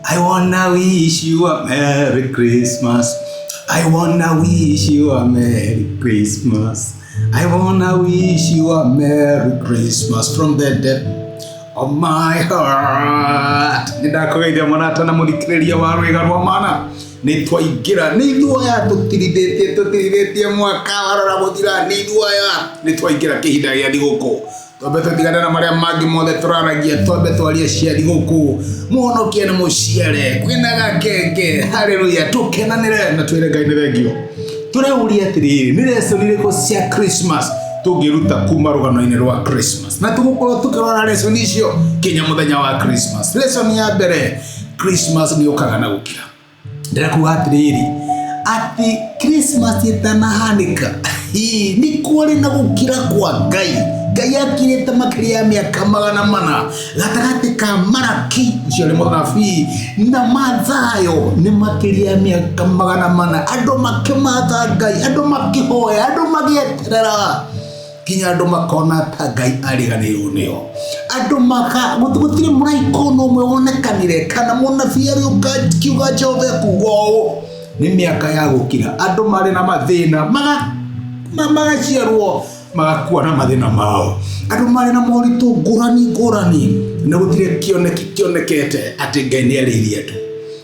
I wanna wish you a Merry Christmas. I wanna wish you a Merry Christmas. I wanna wish you a Merry Christmas from the depth of my heart. Nĩ ndakũgeithia mũrata na mũthikĩrĩria wa rwĩga rwa mana. Nĩ twaingĩra, nĩ ithuĩ aya tũtirithĩtie, tũtirithĩtie mwaka warora gũthira, nĩ ithuĩ aya. Nĩ twaingĩra kĩhinda gĩa thigũkũ. Twambe tũtigane na marĩa mangĩ mothe tũraragia, twambe twarie cia thigũkũ. Mũhonokia nĩ mũciare, kwĩna gakenge, haleluya, tũkenanĩre na twĩre Ngai nĩ thengio. Tũreũria atĩrĩrĩ, nĩ lesson irĩkũ cia Christmas tũngĩruta kuma rũgano-inĩ rwa Christmas? Na tũgũkorwo tũkĩrora lesson icio kinya mũthenya wa Christmas. Lesson ya mbere, Christmas nĩ yũkaga na gũkira. Ndĩrakuga atĩrĩrĩ, atĩ Christmas ĩtanahanĩka, nĩ kwarĩ na gũkira kwa Ngai. Ngai akirĩte makĩria ya mĩaka 400 gatagatĩ ka Maraki ũcio nĩ mũnabii na Mathayo, nĩ makĩria ya mĩaka 400, andũ makĩmatha Ngai, andũ makĩhoya, andũ magĩeterera kinya andũ makona ta Ngai ariganĩirwo nĩo. Andũ maka gũtirĩ mũraika ona ũmwe wonekanire kana mũnabii agĩũka kiuga Jehova ekuga ũũ. Nĩ mĩaka ya gũkira, andũ marĩ na mathĩna magaciarwo magakua na mathĩna mao, andũ marĩ na moritũ ngũrani ngũrani, na gũtirĩ kĩoneki kĩonekete atĩ Ngai nĩ arĩirie andũ.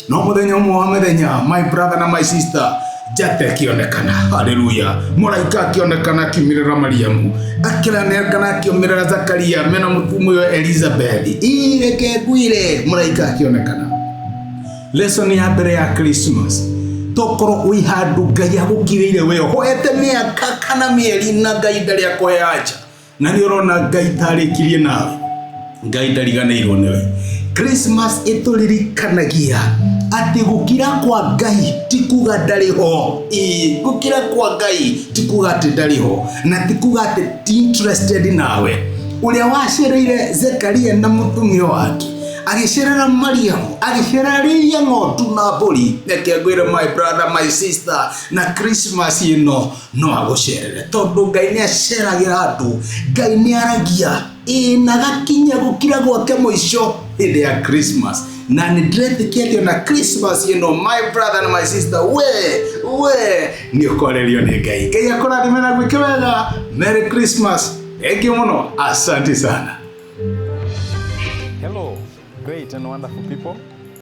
No mũthenya ũmwe wa mĩthenya, my brother na my sister, njata ĩkĩonekana, haleluya, mũraika akĩonekana akiumĩrĩra Mariamu, akĩonekana akĩumĩrĩra Zakaria mena mũtumia Elizabeth. Ii, reke ngwĩre, mũraika akĩonekana. Lesson ya mbere ya Christmas, tokorwo wĩ handũ Ngai agũkirĩire, we ũhoete mĩaka kana mĩeri na Ngai ndarĩ akũhe anja, na nĩ ũrona Ngai tarĩkirie nawe, Ngai ndariganĩirwo nĩwe. Christmas ĩtũririkanagia atĩ gũkira kwa Ngai ti kuga ndarĩ ho. Ĩĩ, gũkira kwa Ngai ti kuga atĩ ndarĩ ho, na ti kuga atĩ ti interested nawe. Ũrĩa wacereire Zekaria na mũtumia wake, agĩcerera Mariamu, agĩcerarĩria ng'ondu na mbũri, reke ngwĩre my brother, my sister, na Christmas ĩno no agũcerere, tondũ Ngai nĩ aceragĩra andũ, Ngai nĩ aragia, ĩĩ, na gakinya gũkira gwake mũico hĩndĩ ya Christmas. Na nĩ ndĩretĩkia atĩ ona Christmas ĩno, my brother and my sister, we nĩ ũkwarĩrio nĩ Ngai. Ngai akũrathime na gwĩke wega. Merry Christmas. Thank you mũno, asante sana. Hello, great and wonderful people.